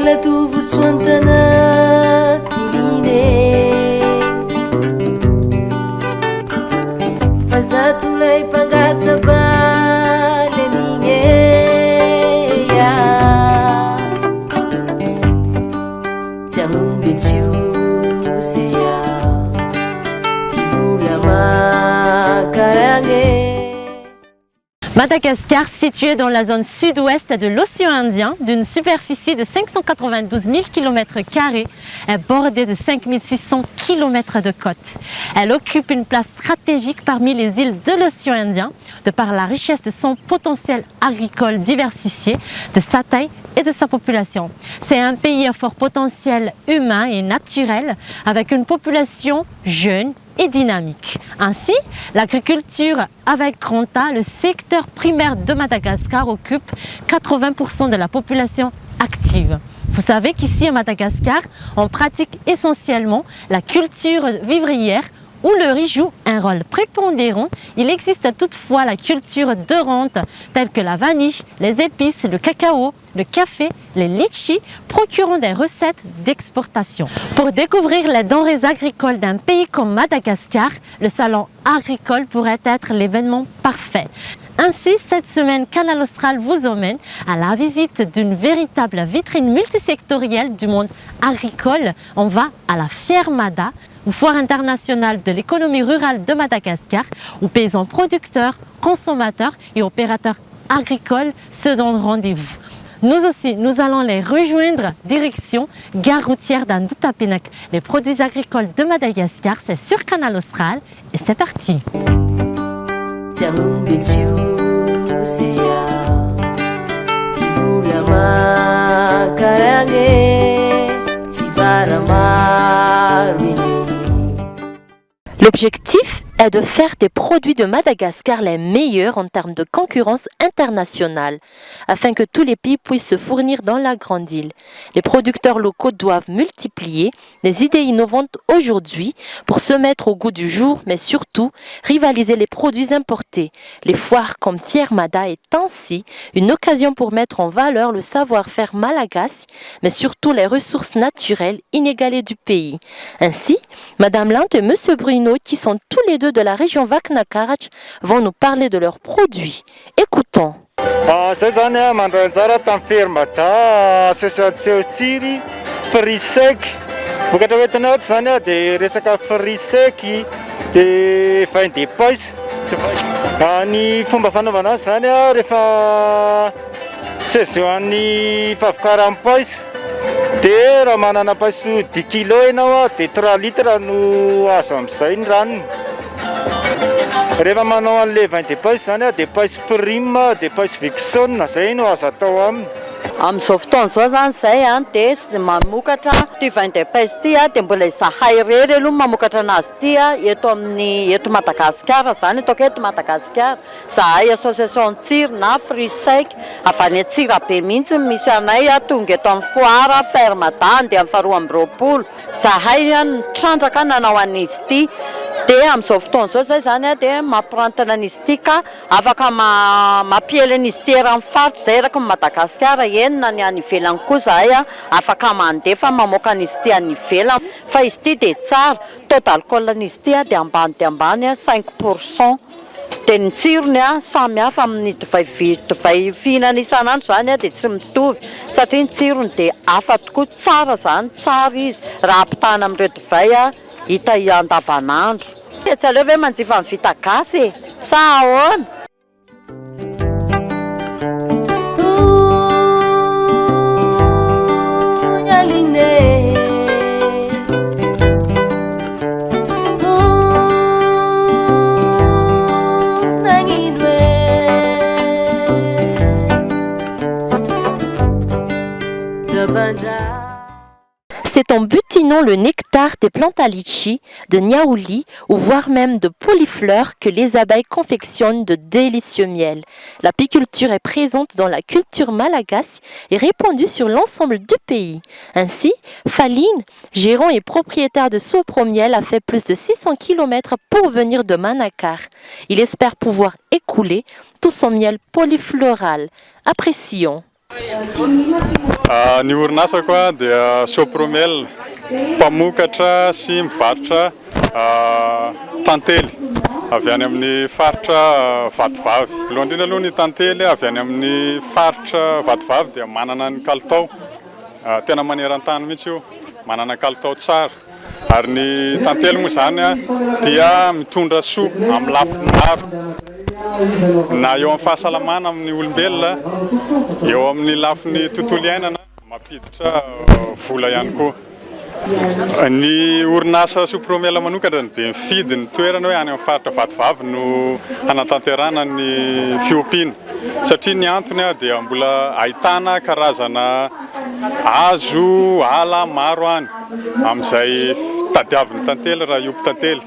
Latovosoantana tiline Fa zato lay mpangataba leninge ya Tsy agnomby tsy ose ya Tsy vola makaragne. Madagascar, situé dans la zone sud-ouest de l'océan Indien, d'une superficie de 592 000 km est bordée de 5 600 km de côtes. Elle occupe une place stratégique parmi les îles de l'océan Indien, de par la richesse de son potentiel agricole diversifié, de sa taille et de sa population. C'est un pays à fort potentiel humain et naturel, avec une population jeune et dynamique. Ainsi, l'agriculture avec grand A, le secteur primaire de Madagascar occupe 80% de la population active. Vous savez qu'ici à Madagascar, on pratique essentiellement la culture vivrière où le riz joue un rôle prépondérant. Il existe toutefois la culture de rente telle que la vanille, les épices, le cacao, le café, les litchis, procurant des recettes d'exportation. Pour découvrir les denrées agricoles d'un pays comme Madagascar, le salon agricole pourrait être l'événement parfait. Ainsi, cette semaine, Canal Austral vous emmène à la visite d'une véritable vitrine multisectorielle du monde agricole. On va à la Fier Mada, foire internationale de l'économie rurale de Madagascar, où paysans producteurs, consommateurs et opérateurs agricoles se donnent rendez-vous. Nous aussi, nous allons les rejoindre direction gare routière d'Andohatapenaka. Les produits agricoles de Madagascar, c'est sur Canal Austral et c'est parti. Tsy agnomby tsy ose ya Tsy vola makaragne Tsy vara maro iny L'objectif est de faire des produits de Madagascar les meilleurs en termes de concurrence internationale, afin que tous les pays puissent se fournir dans la grande île. Les producteurs locaux doivent multiplier les idées innovantes aujourd'hui pour se mettre au goût du jour, mais surtout rivaliser les produits importés. Les foires comme Fier Mada est ainsi une occasion pour mettre en valeur le savoir-faire malagasy, mais surtout les ressources naturelles inégalées du pays. Ainsi, Madame Lante et Monsieur Bruno, qui sont tous les deux de la région Vakinankaratra, vont nous parler de leurs produits. Écoutons. Zay zany a mandray anjara tamin'ny Fier Mada, association Tsiry fruits sec. Vokatra hoentina ato zany a dia resaka fruits sec, dia vin de paiso. Ny fomba fanaovana azy zany a, rehefa saison an'ny fahavokaran'ny paiso, dia raha manana paiso 10 kilo ianao a, dia 3 litres no azo amin'izay ny ranony. Rehefa manao an'le vin de paiso zany a, dia paiso prime, dia paiso vixon zay no azo atao aminy. Amin'izao fotoana izao zany zay a, dia mamokatra ty vin de paiso ty a, dia mbola izahay irery aloha mamokatra anazy ty a eto amin'ny eto Madagasikara zany, ataoko eto Madagasikara. Zahay association Tsiry na fruits sec avy any Antsirabe mihitsy misy anay a, tonga eto amin'ny foire Fier Mada andeha amin'ny faha-22. Zahay a nitrandraka nanao an'izy ity, dia amin'izao fotoana izao zay zany a dia mampirantina an'izy ity ka afaka mampiely an'izy ity eran'ny faritra zay eraky ny Madagasikara eny na ny any ivelany koa zahay a afaka mandefa mamoaka an'izy ity any ivelany. Fa izy ity dia tsara, taux d'alcool an'izy ity a dia ambany dia ambany a, 5%. Dia ny tsirony a samy hafa amin'ny divay divay fihinana isan'andro zany a dia tsy mitovy satria ny tsirony dia hafa tokoa, tsara zany, tsara izy raha ampitahana amin'ireo divay a hita andavanandro. Tsy aleo ve manjifa ny vita gasy e? Sa ahoana? C'est en butinant le nectar des plantes à litchi, de niaouli ou voire même de polyfleurs que les abeilles confectionnent de délicieux miels. L'apiculture est présente dans la culture malagasy et répandue sur l'ensemble du pays. Ainsi, Faline, gérant et propriétaire de Sopromiel, a fait plus de 600 km pour venir de Manakara. Il espère pouvoir écouler tout son miel polyfloral. Apprécions. Ny orinasako dia Sopromel, mpamokatra sy mivarotra tantely avy any amin'ny faritra Vatovavy. Voalohany indrindra aloha ny tantely avy any amin'ny faritra Vatovavy dia manana ny kalitao, tena maneran-tany mihitsy io, manana kalitao tsara. Ary ny tantely moa izany dia mitondra soa amin'ny lafiny maro, na eo amin'ny fahasalamana amin'ny olombelona, eo amin'ny lafiny tontolo iainana, mampiditra vola ihany koa. Ny orinasa Sopromel manokana dia mifidy ny toerana hoe any amin'ny faritra Vatovavy no hanatanterahana ny fiompiana satria ny antony dia mbola ahitana karazana hazo, ala maro any amin'izay tadiavin'ny tantely raha hiompy tantely.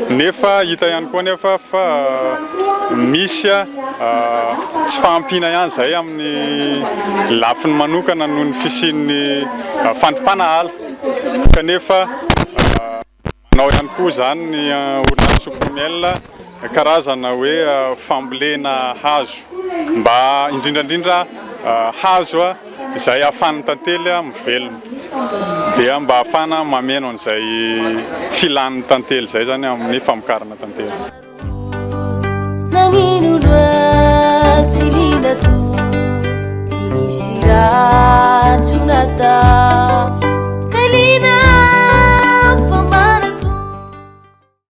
Nefa hita ihany koa anefa fa misy tsy fahampiana ihany izay amin'ny lafiny manokana noho ny fisian'ny fandripana ala. Kanefa manao ihany koa izany ny orinasa Sopromel karazana hoe fambolena hazo mba indrindra indrindra hazo izay ahafahan'ny tantely mivelona dia mba ahafahana mameno an'izay filan'ny tantely izay izany amin'ny famokarana tantely. Nagnino loa tsy lila to tsy nisy raha tsy ho natao kay lina fa manako.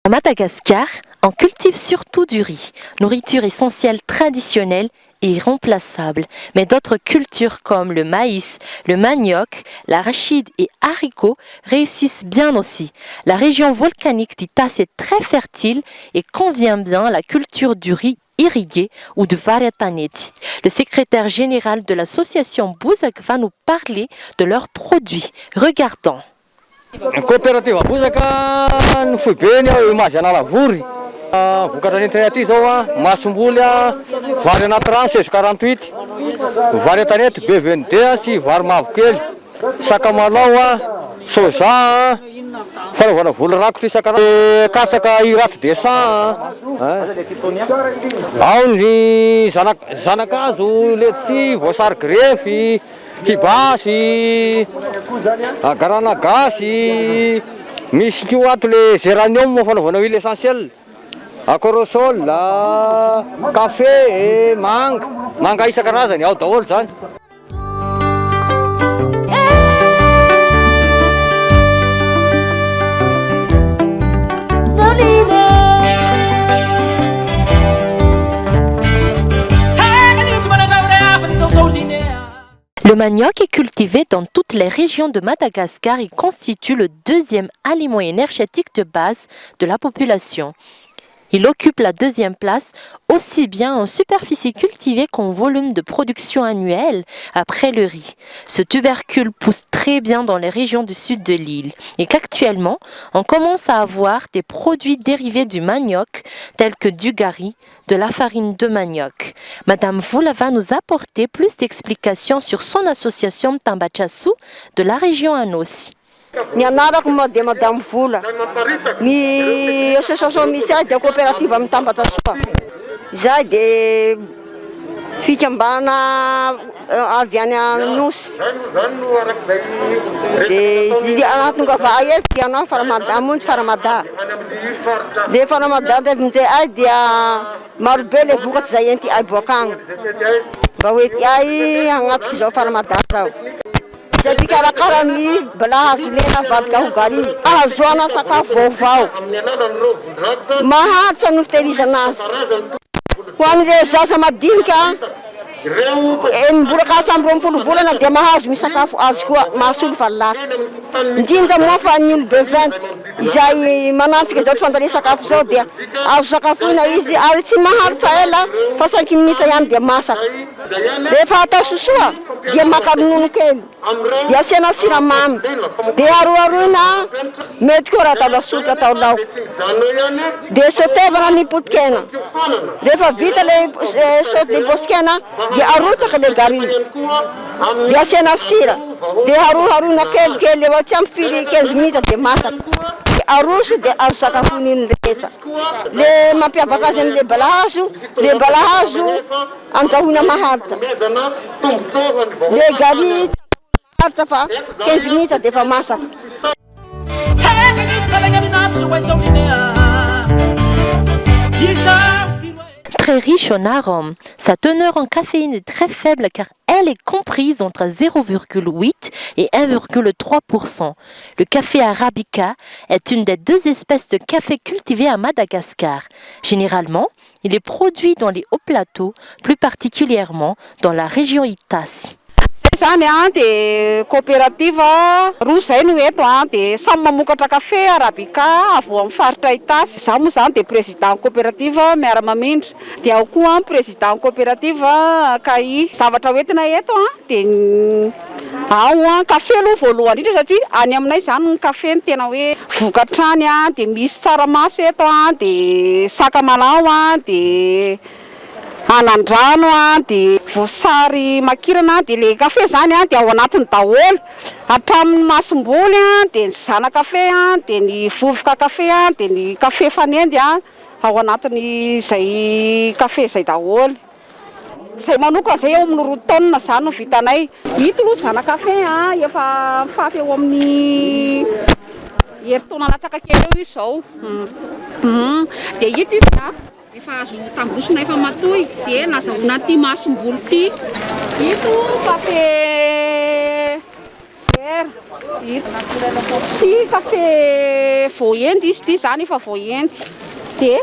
À Madagascar, on cultive surtout du riz, nourriture essentielle traditionnelle et irremplaçable. Mais d'autres cultures comme le maïs, le manioc, l'arachide et haricots réussissent bien aussi. La région volcanique d'Itasy est très fertile et convient bien à la culture du riz irrigué ou de vary an-tanety. Le secrétaire général de l'association Bozaka va nous parler de leurs produits. Regardons. Ny coopérative Bozaka ny foibeny ao Image Analavory. Vokatra nentinay aty izao a, masomboly a, vary anaty rano seize 48, vary an-tanety B 22 sy vary mavokely, sakamalao a, soja a, fanaovana voly rakotra isan-karazany, katsaka iraty deux cent a, ao ny zana- zana-kazo letchi, voasary grefy. Kibasy, garana gasy, misy koa ato le geranium fanaovana huile essentielle, acorosol, café, manga, manga isan-karazany ao daholo zany. Le manioc est cultivé dans toutes les régions de Madagascar et constitue le deuxième aliment énergétique de base de la population. Il occupe la deuxième place aussi bien en superficie cultivée qu'en volume de production annuelle après le riz. Ce tubercule pousse très bien dans les régions du sud de l'île et qu'actuellement, on commence à avoir des produits dérivés du manioc tels que du gari, de la farine de manioc. Madame Voula va nous apporter plus d'explications sur son association Tambatrasoa de la région Anosy. Ny anarako moa dia Madame Vola. Ny association misy ahy dia coopérative Mitambatra Soa. Izahay dia fikambanana avy any Anosy. Dia izy ahatongava ahy eto dia hanao faramada, hamonjy faramada. Dia faramada avy ahy dia marobe le vokatra izay enti ahy boaka agny. Mba ho enti ahy hagnatriky izao faramada zao. Izay mpikarakara ny bala hazo mena avadika ho gari. Ahazoana sakafo vaovao maharitra no fitehirizana azy. Ho an'ireo zaza madinika enim-bola ka hatramin'ny 20 volana dia mahazo misakafo azy koa, mahasolo valilaka. Indrindra moa fa ny olobe venty izay manantsika izao tsy fandania sakafo izao dia azo sakafoina izy ary tsy maharitra ela fa cinq minutes ihany dia masaka. Rehefa atao sosoa dia maka ronono kely dia asiana siramamy dia aroharoina, mety koa raha atao lasopy atao laoko, dia sotevana ny potikena, rehefa vita le saute ny potikena dia arotsaka le gari dia asiana sira dia haroharoina kelikely eo tsy ampy firy 15 minutes dia masaka dia. aroso dia azo sakafoin'iny rehetra. Le mampiavaka azy amin'le balahazo, le balahazo andrahoina maharitra, le gari tsy andrahoina maharitra fa 15 minutes dia efa masaka. Très riche en arômes, sa teneur en caféine est très faible car elle est comprise entre 0,8 et 1,3%. Le café arabica est une des deux espèces de café cultivées à Madagascar. Généralement, il est produit dans les hauts plateaux, plus particulièrement dans la région Itasy. Zay zany a de coopérative roa zay no eto a, de samy mamokatra kafe arabica avy ao amin'ny faritra Itasy. Za moa zany de président coopérative Miara-Mamindra, de ao koa président coopérative KI. Zavatra hoentina eto a de ao a kafe aloha voalohany indrindra, satria any aminay zany ny kafe no tena hoe vokatra any a, de misy tsaramaso eto a, de sakamalaho a, de anandrano a, de voasary makirana. De le kafe zany a de ao anatiny daholo hatramin'ny masomboly a, de ny zana-kafe a, de ny vovoka kafe a, de ny kafe fanendy a, ao anatiny zay kafe zay daholo. Zay manoka zay eo amin'ny 2 tonnes zany no vitanay ito aloha. Zana-kafe a efa mifafy eo amin'ny herintaona latsaka kely eo izy zao, de ito izy a efa azo tambosina, efa matoy, de nazahoana ty masomboly ty. Ito kafe vert ito, ty kafe voaendy izy ty zany, efa voaendy. De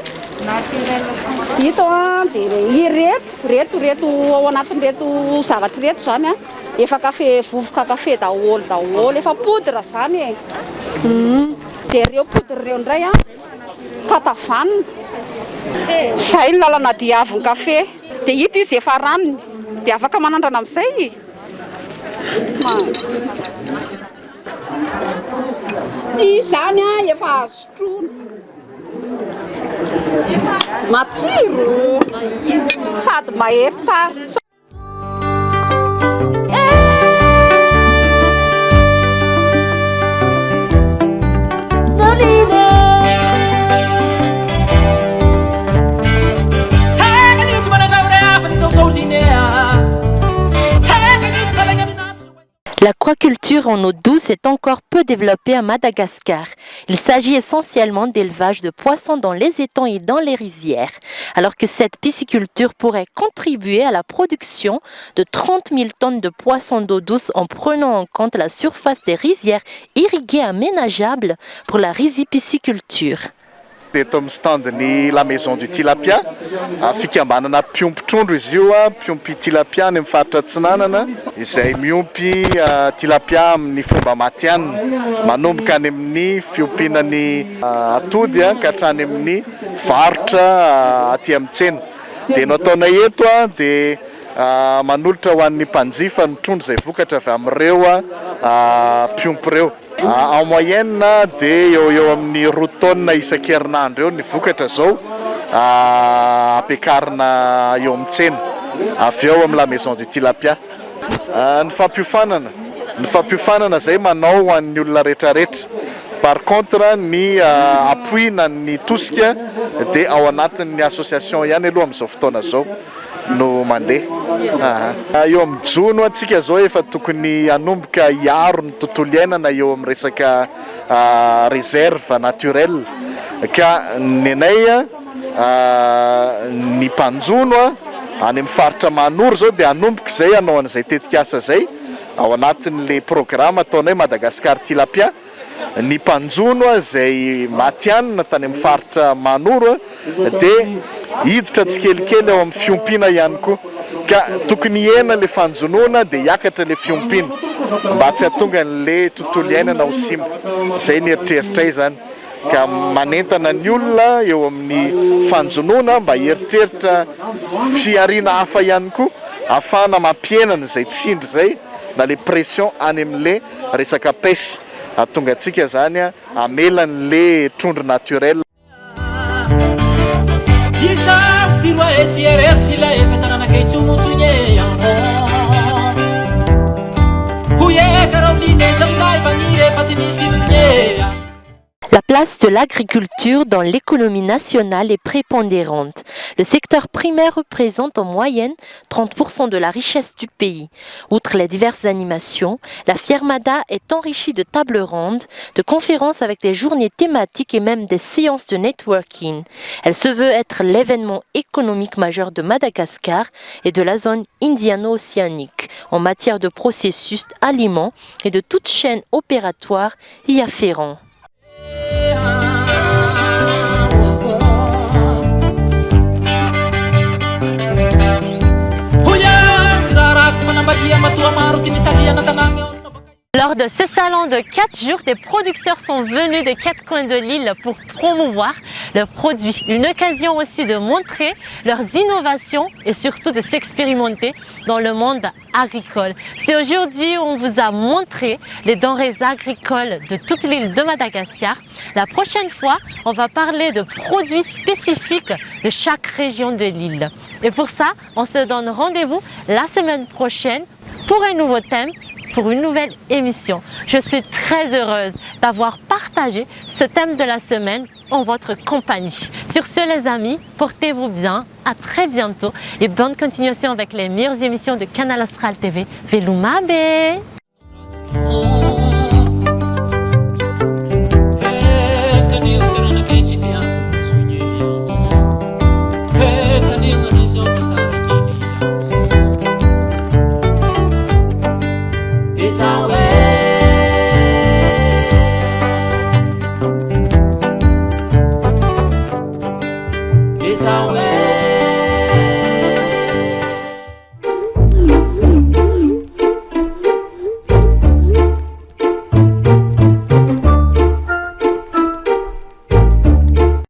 ito a de ireto reto reto ao anatin'ireto zavatra ireto zany a efa kafe, vovoka kafe daholo daholo, efa poudre zany e. De reo poudre reo indray a tatavanina zay ny lalana diavin'ny kafe. De ito izy efa ranony, de afaka manandrana amin'izay ty zany a efa azo sotroina, matsiro sady mahery tsara. L'aquaculture en eau douce est encore peu développée à Madagascar. Il s'agit essentiellement d'élevage de poissons dans les étangs et dans les rizières, alors que cette pisciculture pourrait contribuer à la production de 30 000 tonnes de poissons d'eau douce en prenant en compte la surface des rizières irriguées aménageables pour la rizipisciculture. Eto amin'ny stand ny La Maison du Tilapia, fikambanana mpiompy trondro izy io a, mpiompy tilapia any amin'ny faritra Atsinanana, izay miompy tilapia amin'ny fomba matihanina, manomboka any amin'ny fiompiana ny atody a ka hatrany amin'ny varotra aty amin'ny tsena. Dia no ataonay eto a dia manolotra ho an'ny mpanjifa ny trondro izay vokatra avy amin'ireo mpiompy ireo. En moyenne dia eo eo amin'ny 2 tonnes isan-kerinandro eo ny vokatra zao ampiakarina eo amin'ny tsena avy eo amin'ny La Maison du Tilapia. Ny fampiofanana zay manao ho an'ny olona rehetrarehetra. Par contre, ny appui na ny tosika dia ao anatin'ny association ihany aloha amin'izao fotoana zao no mandeha. Eo amin'ny jono antsika zao efa tokony hanomboka hiaro ny tontolo iainana eo amin'ny resaka réserve naturelle, ka ny anay ny mpanjono a any amin'ny faritra Mahanoro zao dia hanomboka izay hanao an'izay tetikasa zay ao anatin'le programme ataonay Madagascar Tilapia. Ny mpanjono a zay matihanina tany amin'ny faritra Mahanoro a dia hiditra tsikelikely ao amin'ny fiompiana ihany koa, ka tokony hihena le fanjonoana dia hiakatra le fiompiana mba tsy hahatonga an'le tontolo iainana ho simba. Zay ny eritreritray zany, ka manentana ny olona eo amin'ny fanjonoana mba hieritreritra fihariana hafa ihany koa ahafahana mampihenana izay tsindry zay na le pression any amin'le resaka pêche, ahatonga antsika zany a hamela an'le trondro naturel. Izaho ty roa e tsy erery ilay efa tanàna tsomotsogne hoy e karaha oline zalahy magniry efa tsy nisy kinogne. La place de l'agriculture dans l'économie nationale est prépondérante. Le secteur primaire représente en moyenne 30% de la richesse du pays. Outre les diverses animations, la Fier Mada est enrichie de tables rondes, de conférences avec des journées thématiques et même des séances de networking. Elle se veut être l'événement économique majeur de Madagascar et de la zone indiano-océanique en matière de processus aliments et de toute chaîne opératoire y afférent. Lors de ce salon de 4 jours, des producteurs sont venus des quatre coins de l'île pour promouvoir leurs produits. Une occasion aussi de montrer leurs innovations et surtout de s'expérimenter dans le monde agricole. C'est aujourd'hui où on vous a montré les denrées agricoles de toute l'île de Madagascar. La prochaine fois, on va parler de produits spécifiques de chaque région de l'île. Et pour ça, on se donne rendez-vous la semaine prochaine pour un nouveau thème, pour une nouvelle émission. Je suis très heureuse d'avoir partagé ce thème de la semaine en votre compagnie. Sur ce, les amis, portez-vous bien, à très bientôt et bonne continuation avec les meilleures émissions de Canal Austral TV. Veloma be!